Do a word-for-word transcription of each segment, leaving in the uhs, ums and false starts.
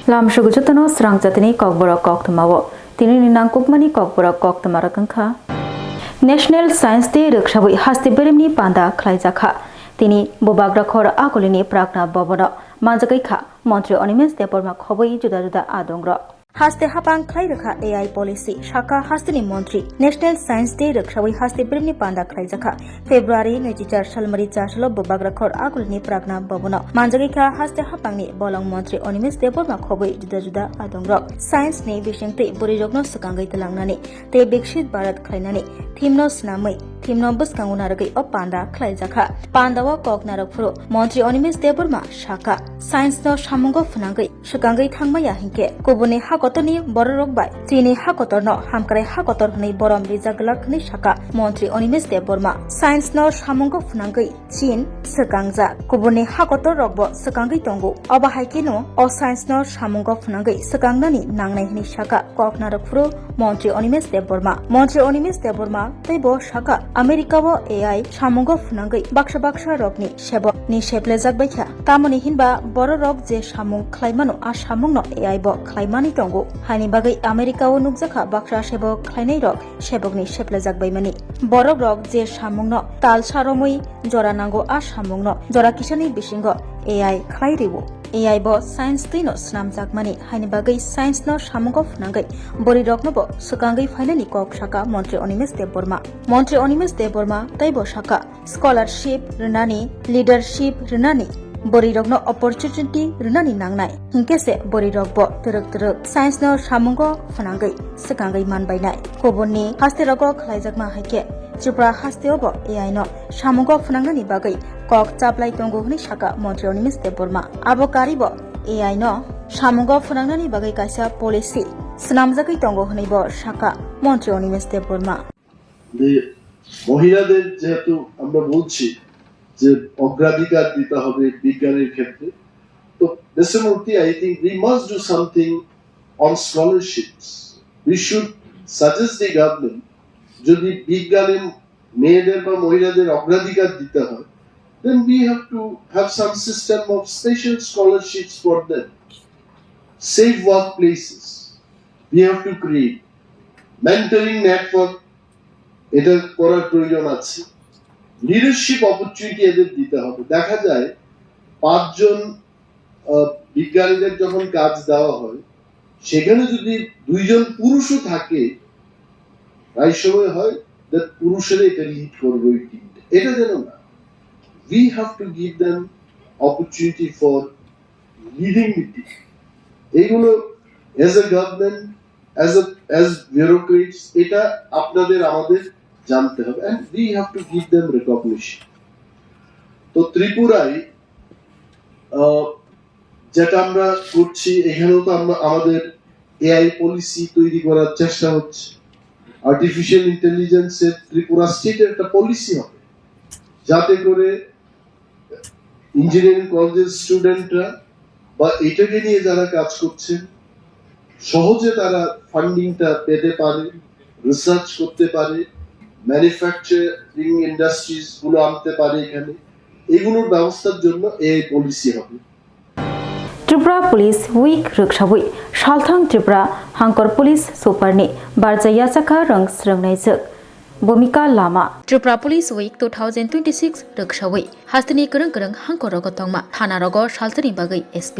Lamsugo jotono srang jatini kokborok koktwmao. Tinini nangkukmani kokborok koktwma rok wngkha. National Science Day rwksawi haste birimni panda khlaijakha. Tini Bubagrakhor Akulini Pragna Bhabono manjagwi kha Montri Animesh Debbarma khobwi juda juda adongrok. Haste hapang khlai rwkha A I policy, sakha hasteni montri. National Science Day rwksawi haste birimni panda khlaijakha. February naichi char salmari cha salo Bubagrakhor Akulini Pragna Bhabono manjagwi kha haste hapangni bolong montri Animesh Debbarma khobwi juda juda adongrok. Science ni bisingtwi bwrwirokno swkangwi twlangnani tei Viksit Bharat khlainani theme no swnamwi, theme no bwskango narwgwi o panda khlaijakha. Panda o kok narwk phuru montri Animesh Debbarma sakha, science no samungo phwnangwi swkangwi thangmaya hinkhe kubuni hakotorni bororok bai chini hakotorno hamkrai hakotor hwnwi borom rijak glak hwnwi sakha montri Animesh Debbarma. Science no samungo phwnangwi chin swkangjak, kubuni hakotor rokbo swkangwi tongo. Obo hai kheno o science no samungo phwnangwi swkangnani nangnai hwnwi sakha kok narwk phuru montri Animesh Debbarma. Montri Animesh Debbarma tei bo sakha, America o A I samungo phwnangwi baksa baksa rokni sebok ni seplejak baikha. Tamoni hinba bororok je samung khlaimano, a samungno A I bo khlaimani tongo. Haini bagwi America o nukjakha baksa sebok khlainai rok sebokni seplejak baimani. Borok rok je samungno tal saromwi jora nango, a samungno jora kisani bisingo A I khlai rwo. A I bo science twino swnamjakmani, haini bagwi science no samungo phwnangwi bwrwirokno bo swkangwi phainani kok sakha montri Animesh Debbarma. Montri Animesh Debbarma tei bo sakha, scholarship rwnani, leadership rwnani, bwrwirokno opportunity rwnani nangnai. Hinkhe se bwrwirokbo twrwk twrwk science no samungo phwnangwi swkangwi manbainai. Kubunni haste rogo khlaijakma hai khe Tripura hasteo bo A I no samungo phwnangnani bagwi kok chaplai tongo hwnwi sakha montri Animesh Debbarma. Abo karibo A I no samungo phwnangnani bagwi kaisa policy swnamjagwi tongo hwnwi bo sakha montri Animesh Debbarma. যে মহিলাদের যেহেতু আমরা বলছি যে অগ্রাধিকার দিতে হবে বিজ্ঞানের ক্ষেত্রে, তো Mister Murthy, I think we must do something on scholarships. We should suggest the government, যদি বিজ্ঞানে মেয়েদের বা মহিলাদের অগ্রাধিকার দিতে হয়, then we have to have some system of special scholarships for them. Safe workplaces we have to create. Mentoring network, এটা করার প্রয়োজন আছে। লিডারশিপ অপরচুনিটি এদের দিতে হবে। দেখা যায় পাঁচজন আহ, বিজ্ঞানীদের যখন কাজ দেওয়া হয়, সেখানে যদি দুইজন পুরুষও থাকে, প্রায় সময় হয় যে পুরুষেরা এটা লিড করবে ওই টিমটা। এটা যেন না, we have to give them opportunity for leading the team. এইগুলো as a government, as a as bureaucrats, এটা আপনাদের আমাদের জানতে হবে, and we have to give them recognition. তো ত্রিপুরায় আহ, যেটা আমরা করছি, এখানেও তো আমরা আমাদের এআই পলিসি তৈরি করার চেষ্টা হচ্ছে। আর্টিফিশিয়াল ইন্টেলিজেন্সের ত্রিপুরা স্টেটের একটা পলিসি হবে, যাতে করে ইঞ্জিনিয়ারিং কলেজের স্টুডেন্টরা বা এটাকে নিয়ে যারা কাজ করছেন, সহজে তারা ফান্ডিংটা পেতে পারে, রিসার্চ করতে পারে, ম্যানুফ্যাকচারিং ইন্ডাস্ট্রিজ গুলো আনতে পারে এখানে। এগুলোর ব্যবস্থার জন্য এআই পলিসি হবে। Tripura Police Week rwksawi salthang Tripura hangkor police superni barja yachakha rwng srwngnaijwk. Bhumika Lama. Tripura Police Week two thousand twenty-six rwksawi hasteni kwrwng kwrwng hangkorogo tongma thanarogo salchani bagwi S P,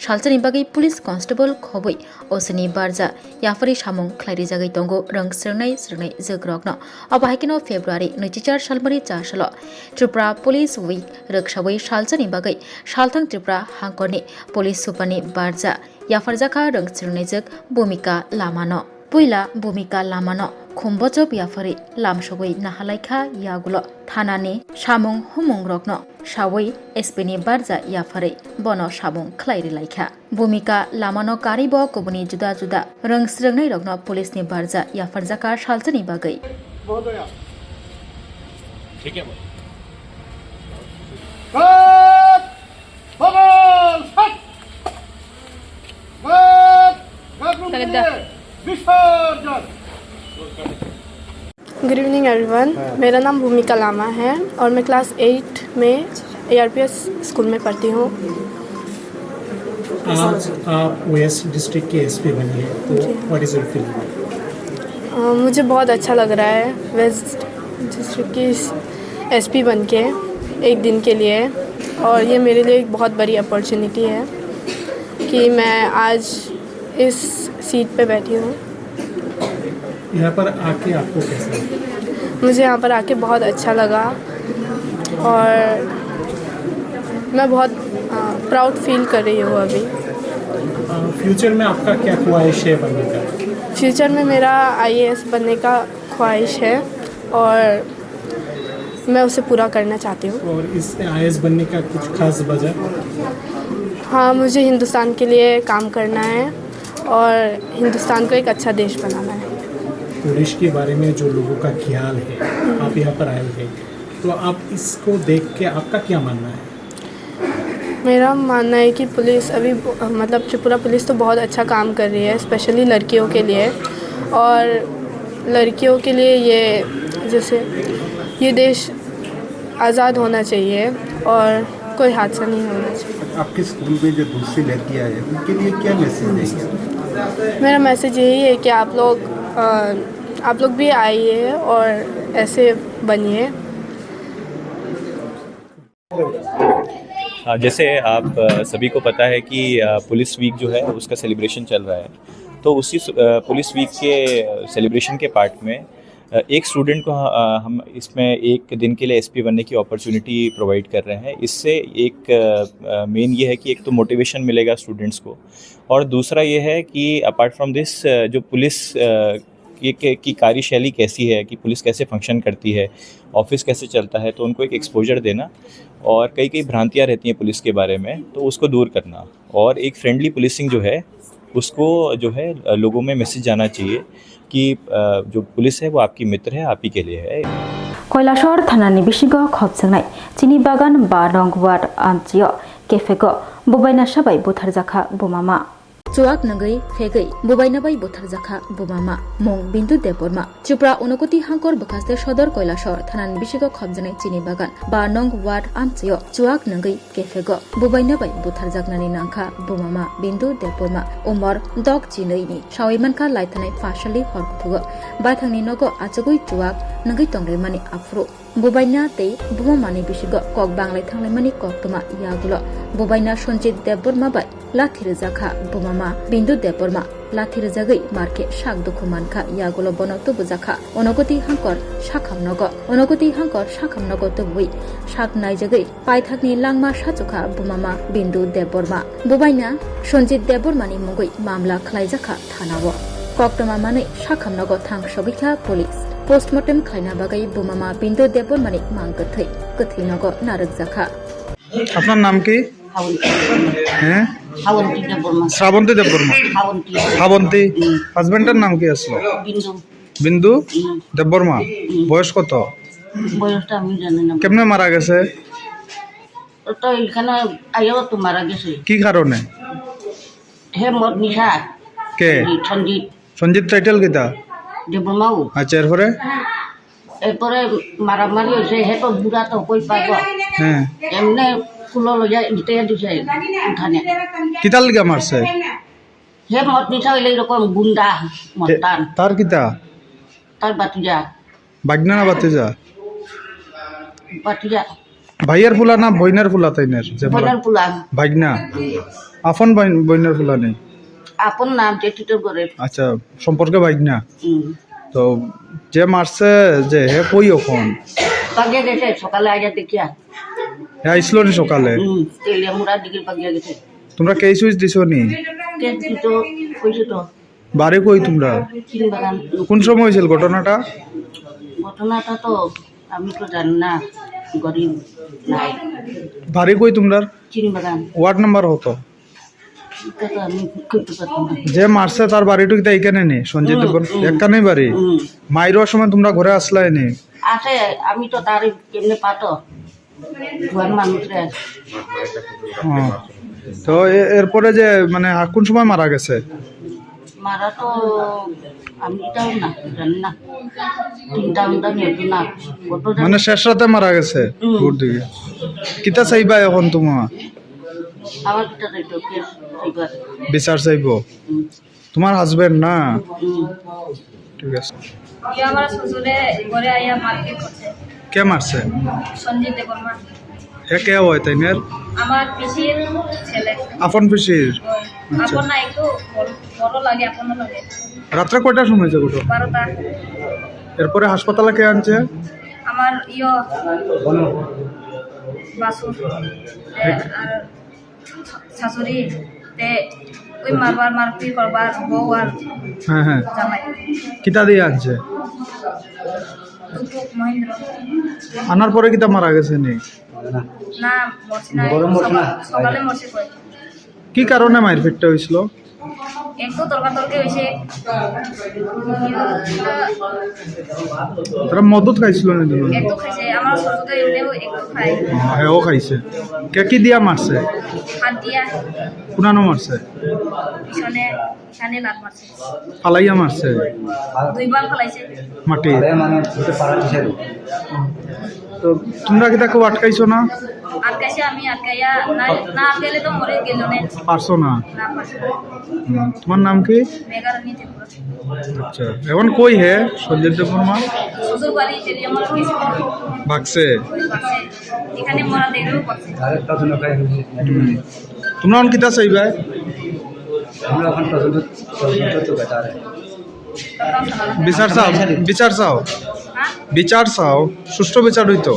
salchani bagwi police constable khobwi osini barja yapharwi samung khlairijagwi tongo rwng srwngnai srwngnai jwkrokno. Obo hai kheno February naichi char salmari cha salo Tripura Police Week rwksawi salchani bagwi salthang Tripura hangkorni police superni barja yapharjakha rwng srwngnaijwk Bhumika Lamano. Puila Bhumika Lamano khumbochop yapharwi lamsogwi nahalaikha, yagulo thanani samung humungrokno sawi S P ni barja yapharwi bono samung khlai rilaikha. Bhumika Lamano karibo kubuni juda juda rwng srwngnairokno police ni barja yapharjakha salchani bagwi. Good evening everyone. मेरा नाम भूमिका लामा है और मैं class eight में ARPS school में पढ़ती हूँ। आज आप वेस्ट डिस्ट्रिक्ट के एसपी बनी है, तो जी। What is your feeling? अ, मुझे बहुत अच्छा लग रहा है वेस्ट डिस्ट्रिक्ट की एसपी बन के एक दिन के लिए, और ये मेरे लिए एक बहुत बड़ी अपॉर्चुनिटी है कि मैं आज इस सीट पे बैठी हूँ। यहाँ पर आके आपको कैसा लगा? मुझे यहाँ पर आके बहुत अच्छा लगा और मैं बहुत प्राउड फील कर रही हूँ अभी। फ्यूचर में आपका क्या ख्वाहिश है बनने का? फ्यूचर में मेरा आईएएस बनने का ख्वाहिश है और मैं उसे पूरा करना चाहती हूँ। और इस आईएएस बनने का कुछ खास वजह? हाँ, मुझे हिंदुस्तान के लिए काम करना है और हिंदुस्तान को एक अच्छा देश बनाना है। पुलिस के बारे में जो लोगों का ख्याल है, आप यहाँ पर आए हैं, तो आप इसको देख के आपका क्या मानना है? मेरा मानना है कि पुलिस अभी ब-, मतलब त्रिपुरा पुलिस तो बहुत अच्छा काम कर रही है, स्पेशली लड़कियों के लिए। और लड़कियों के लिए ये, जैसे, ये देश आज़ाद होना चाहिए और कोई हादसा नहीं होना चाहिए। आपके स्कूल में जो दूसरी लड़कियां हैं, उनके लिए क्या मैसेज देंगे? मेरा मैसेज यही है कि आप लोग, अ, आप लोग भी आइए और ऐसे बनिए। अ, जैसे आप, अ, सभी को पता है कि, अ, पुलिस वीक जो है, उसका सेलिब्रेशन चल रहा है। तो उसी स-, अ, पुलिस वीक के, अ, सेलिब्रेशन के पार्ट में, अ, एक स्टूडेंट को ह-, अ, हम इसमें एक दिन के लिए एसपी बनने की अपॉर्चुनिटी प्रोवाइड कर रहे हैं। इससे एक, अ, अ, मेन ये है कि एक तो मोटिवेशन मिलेगा स्टूडेंट्स को, और दूसरा ये है कि अपार्ट फ्रॉम दिस, अ, जो पुलिस, अ, की, की, की कार्यशैली कैसी है, कि पुलिस कैसे फंक्शन करती है, ऑफिस कैसे चलता है, तो उनको एक एक्सपोजर देना। और कई कई भ्रांतियाँ रहती हैं पुलिस के बारे में, तो उसको दूर करना। और एक फ्रेंडली पुलिसिंग जो है, उसको जो है, अ, लोगों में मैसेज जाना चाहिए कि, अ, जो पुलिस है, वो आपकी मित्र है, आप ही के लिए है। Koilashahar thanani bisingo khopswngnai chini bagan ba nong ward amchio kefego bubaina sabai butharjakha bumama. Chuak nangwi phegwi bubaina bai butharjakha bumama, mung Bindu Debbarma. Chupra Unakoti Hangkor bwkhaste Sodor Koilashahar thanani bisingo khopjaknai chini bagan ba nong ward amchio chuak nangwi kefego bubaina bai butharjaknani nangkha bumama Bindu Debbarma, umor dok chinwi ni sawi mankha laithanai phasali hor kuthugo baithangni nogo achugwi chuak nangwi tonglaimani aphuru. Bubaina tei bumamani bisingo kok banglai thanglaimani koktwma yagulo bubaina Sanjit Debbarma bai lathi rwjakha bumama Bindu Debbarma. Lathi rwjagwi markhe sak dukhu mankha yagulo bono tubujakha Unakoti Hangkor sakham nogo. Unakoti Hangkor sakham nogo tubui sak naijagwi paithakni langma sachukha bumama Bindu Debbarma. Bubaina Sanjit Debbarmani mungwi mamla khlaijakha thanao. Koktwma manwi sakham nogo thang sogwikha police. Postmortem khlaina bagwi bumama Bindu Debbarmani mang kwthwi kwthwi nogo narwkjakha. আপনার নাম কি? হাবন্তি হ্যাঁ, হাবন্তি দেববর্মা শ্রাবন্তী দেববর্মা। হাবন্তি শ্রাবন্তী। হাজবেন্ডের নাম কি আসলো? বিন্দু বিন্দু দেববর্মা। বয়স কত? বয়সটা আমি জানি না। কেমনে মারা গেছে? ও তো এখানে আইয়াও তো মারা গেছে। কি কারণে? হে মদ নিশা। কে? সঞ্জিত সঞ্জিত টাইটেল কিতা? দেববর্মাও। আচ্ছা, এরপরে? এরপরে মারামারি হয়েছে, হে তো বুড়া তো কই পারবো। হ্যাঁ। এমনি কুলো লইয়া ইতে দিছে উঠানে। কিতার লিগা মারছে? হে মদ নিশা হইলে এরকম গুন্ডা এ, মস্তান। তার কিতা? তার বাতিজা। ভাগনা না ভাতিজা? বাতিজা। ভাইয়ের ফুলা না বইনের ফুলা তাইনের? যে মারা- বইনের ফুলা। ভাগনা। আপন বইন- বইনের ফুলা নেই? আপন নাম যে টিটোর করে। আচ্ছা, সম্পর্কে ভাগনা। হুম। তো যে মারছে যে হে কই এখন? বাগিয়া গেছে, সকালে আইয়া দেখিয়া। হে আইসলো নি সকালে? হুম, তেলিয়া মুড়া দিকে বাগিয়া গেছে। তোমরা কেস উইস দিছো নি? কেস দিত, কইছে তো। বাড়ি কই তোমরা? চিনি বাগান। কোন সময় হয়েছিল ঘটনাটা? ঘটনাটা তো আমি তো জানি না, গরিব নাই। বাড়ি কই তোমরা? চিনি বাগান। ওয়ার্ড নাম্বার কত? এটা তো আমি করতে পারতাম না। যে মারছে তার বাড়িটা কিতা এখানে নেই? সঞ্জিত হুম, দেবন হুম। এখানে বাড়ি? হুম। মাইরোর সময় তোমরা ঘরে আসলাই নি? আছে, আমি তো তার কেমনে পাতো জোয়ান মানুষরে। হ্যাঁ। তো এ- এরপরে যে মানে আ- কোন সময় মারা গেছে? মারা তো আমি তাও না জানি না। তিনটা উনটা নিয়ে তো না। কত জানি। মানে শেষ রাতে মারা গেছে? হুম। ভোর দিকে। কিতা চাইবা এখন তোমার? আমার ভিতরে ঢুকে এবার। বিচার চাইবো? হুম। তোমার হাজবেন্ড না? হুম। ঠিক আছে। ये हमारा ससुर है, घरे आया मारपीट करते। কে মারছে? সঞ্জিত দেববর্মা। এ কে হয় তাইনের? আমার পিসির ছেলে। আপন পিসির? ও, আচ্ছা। আপন না, একটু বড়, বড় লাগে, আপন লাগে। রাত্রে কয়টার সময় হয়েছে ঘটনা? বারোটা। এরপরে হাসপাতালে কে আনছে? আমার ইয়ো, বাসু, এ, আর শাশুড়ি, তে ওই মারবার, মারপিট করবার, বউ আর হ্যাঁ, হ্যাঁ। জামাই। কিতা দিয়ে আনছে? টুকটুক মহেন্দ্র। আনার পরে কিতা মারা গেছে নি? না, মরছে না। গরম মরছে না? সকাল-, সকালে মরছে কই। কি কারণে মারপিটটা হয়েছিল? একটু তর্কাতর্কি হয়েছে। তারা মদত খাইছিল না দুজন? একটু খাইছে, আমার শ্বশুর তো এমনিও একটু খায়। হ্যাঁ, ও খাইছে। কে কি দিয়া মারছে? হাত দিয়া। কোনানো মারছে? পিছনে, এখানে লাত মারছে। ফালাইয়া মারছে? দুইবার ফালাইছে। মাটি? ফালাইয়া মানে, ওটা পাড়া কিসের? তো তোমরা কি তাকে আটকাইছো না? আটকাইছে, আমি আটকাইয়া, না, না আটকাইলে তো মরে গেল নে। পারছো না? না পারছি না। হুম, তোমার নাম কি? মেঘারানী ত্রিপুরা। আচ্ছা, এখন কই হে সঞ্জিত দেববর্মা? শ্বশুর বাড়ি, তেলিয়ামুড়া গেছে। ভাগছে? ভাগছে। এখানে মরা দেখলেও ভাগছে। আরেকটা জন্য খাই হয়েছে। হুম। তোমরা এখন কিতা চাইবা? আমরা এখন তদন্ত, তদন্ত তো বেটার। বিচার চাও, বিচার চাও, বিচার চাও, সুষ্ঠু বিচার হইতো।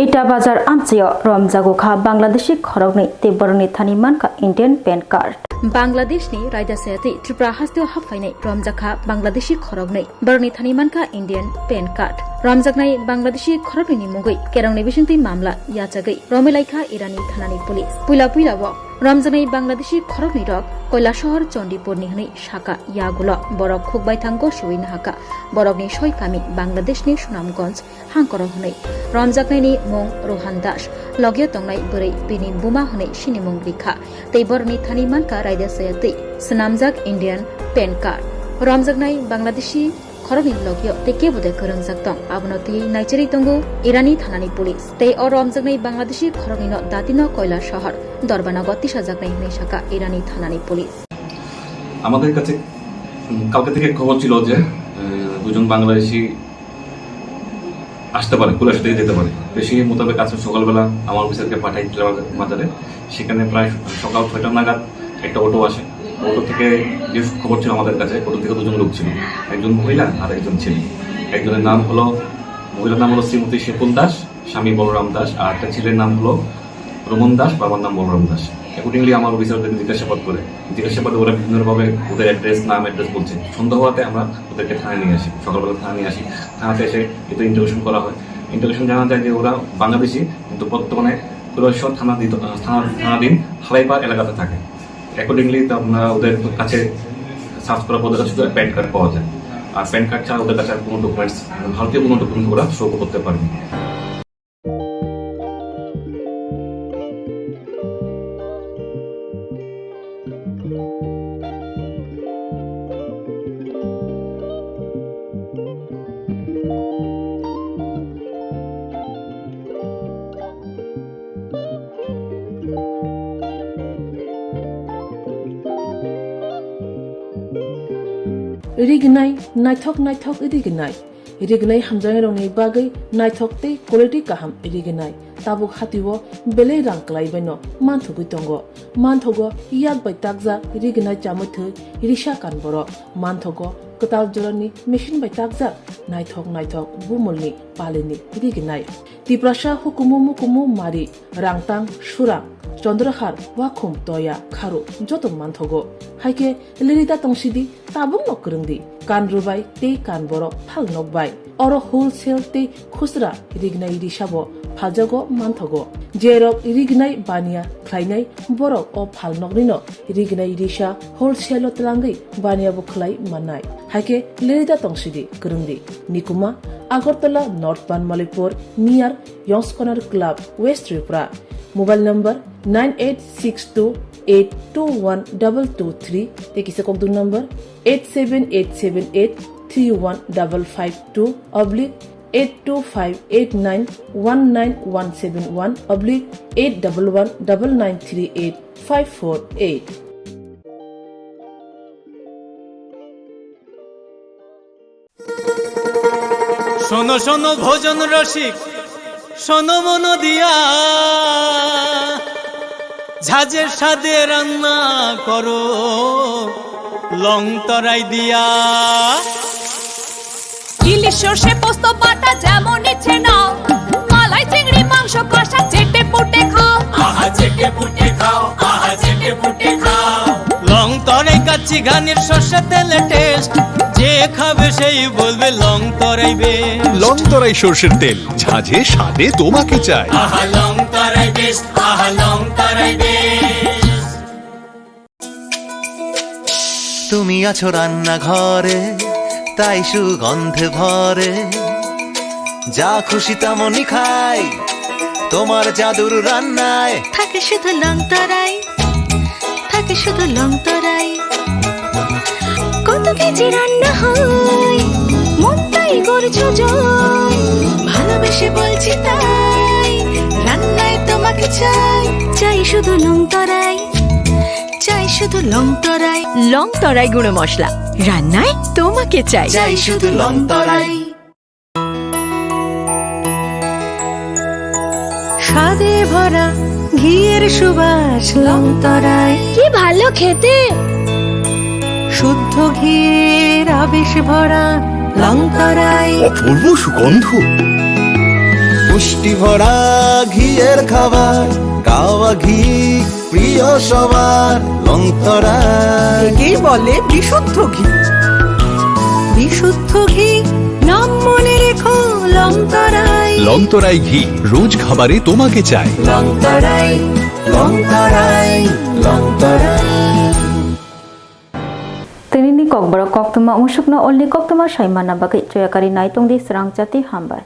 Ita bazar amchaio romjago kha Bangladeshi khoroknwi tei borokni thani mankha Indian pan card. Bangladeshni raida sayatwi Tripura hasteo haphainai romjakha Bangladeshi khoroknwi. Borokni thani mankha Indian pan card. Romjaknai Bangladeshi khoroknwini mungwi kerongni bisingtwi mamla yachagwi romwi laikha Irani thanani police. Puila puila o romjaknai Bangladeshi khoroknwi rok Koilasohor Chandipurni hwnwi saka yagulo borok khukbai thango suwi nahaka borokni soi kami Bangladeshni Sunamganj hangkoro hwnwi. Romjaknaini mung Rohan Das, logio tongnai bwrwi bini buma hwnwi sinimung rikha tei borokni thani mankha raida sayatwi swnamjak Indian pan card. Romjaknai Bangladeshi khoroknwi logio tei kebo de kwrwngjak tong, abono twiwi naicherwi tongo Irani thanani police. Tei o romjaknai Bangladeshi khoroknwino datino Koilasohor dorbanogo tisajaknai hwnwi sakha Irani thanani police. আমাদের কাছে, উম, কালকে থেকে খবর ছিল যে, আহ, দুজন বাংলাদেশি আসতে পারে, কুলাসি থেকে যেতে পারে। তো সেই মোতাবেক আজকে সকালবেলা আমার অফিসারকে পাঠাই টিলা বাজারে। সেখানে প্রায় সকাল ছয়টা নাগাদ একটা অটো আসে। অটো থেকে যে খবর ছিল আমাদের কাছে, অটো থেকে দুজন লোক ছিল, একজন মহিলা আর একজন ছেলে। একজনের নাম হলো, মহিলার নাম হলো শ্রীমতী শেফুল দাস, স্বামী বলরাম দাস, আর একটা ছেলের নাম হলো রোমন দাস, বাবার নাম বলরাম দাস। অ্যাকর্ডিংলি আমার অফিসারদেরকে জিজ্ঞাসাবাদ করে, জিজ্ঞাসাবাদে ওরা বিভিন্নভাবে ওদের অ্যাড্রেস, নাম, অ্যাড্রেস বলছে। সন্দেহ হওয়াতে আমরা ওদেরকে থানায় নিয়ে আসি, সকালবেলা থানায় নিয়ে আসি। থানাতে এসে এতে ইন্টারোগেশন করা হয়। ইন্টারোগেশন জানা যায় যে ওরা বাংলাদেশি, কিন্তু বর্তমানে কৈলাসহর থানাধীন, আহ, থানা-, থানাধীন হালাইপাড় এলাকাতে থাকে। অ্যাকর্ডিংলি তো আমরা ওদের কাছে সার্চ করার পর দেখা শুধু প্যান কার্ড পাওয়া যায়, আর প্যান কার্ড ছাড়া ওদের কাছে আর কোনো ডকুমেন্টস, ভারতীয় কোনো ডকুমেন্টস ওরা শো করতে পারেনি। Rignai, naithok naithok rignai. Rignai hamjaknairokni bagwi naithok tei quality kaham rignai. Tabuk hatio belai rang kwlaibaino manthogwi tongo. Manthogo yak bai takjak rignai chamwi thwi risa kan borok. Manthogo kwtal jorani machine bai takjak naithok naithok bumulni palini rignai. Tiprasa hukumu mukumu mari, rangtang, surang, chondrohar, wakhum, toya, kharu joto manthogo. Haikhe lirida tongsidi, tabukno kwrwngdi, kan rwbai tei kan borok phal nokbai. Oro wholesale tei khusra rignai risabo phaljago manthogo. Jerok rignai baniya khlainai borok o phal noknino rignai risa wholesale o twlangwi baniya bo khlai mannai. Haikhe lirida tongsidi, kwrwngdi. Nikuma, Agartala North Banmalipur, near Yongs Corner Club, West Tripura. Mobile number nine eight six two eight two one double two three, tei kisa kokduk number eight seven eight seven eight three one double five two oblique eight two five eight nine one nine one seven one oblique eight double one double nine three eight five four eight. শোনো শোনো ভোজন রসিক, শোনো মন দিয়া, ঝাঁঝের স্বাদে রান্না করো লং তরাই দিয়া। ইলিশ সর্ষে পোস্ত বাটা যেমন ইচ্ছে নাও, মালাই চিংড়ি মাংস কষা চেটে পুটে খাও। আহা চেটে পুটে খাও, আহা চেটে পুটে খাও। লং তরাই কাচ্চি ঘানির সর্ষে তেলে টেস্ট, যে খাবে সেই বলবে লং তরাই বেস্ট। লং তরাই সর্ষের তেল, ঝাঁঝে স্বাদে তোমাকে চাই। আহা লং তরাই বেস্ট, আহা লং তরাই বেস্ট। তুমি আছো রান্নাঘরে, তাই সুগন্ধে ভরে। যা খুশি তেমনই খাই, তোমার জাদুর রান্নায়। থাকে শুধু লং তরাই, থাকে শুধু লং তরাই। কত কেজি রান্না হয়, মনটাই করছো জয়। ভালোবেসে বলছি তাই, রান্নায় তোমাকে চাই। চাই শুধু লং তরাই, চাই শুধু লং তরাই। লং তরাই গুঁড়ো মশলা, রান্নায় তোমাকে চাই। চাই শুধু লং তরাই। স্বাদে ভরা ঘিয়ের সুবাস লং তরাই। কি ভালো খেতে! শুদ্ধ ঘিয়ের আবেশ ভরা লং তরাই। অপূর্ব সুগন্ধ। পুষ্টি ভরা ঘিয়ের খাবার, গাওয়া ঘি প্রিয় সবার লং তরাই। একেই বলে বিশুদ্ধ ঘি। বিশুদ্ধ ঘি, নাম মনে রেখো লং তরাই। লং তরাই ঘি, রোজ খাবারে তোমাকে চাই। লং তরাই, লং তরাই, লং তরাই। Tinini kokborok koktwma, ongsukno olni koktwma sai manna bagwi choyakari nai tongdi, srang chati hambai.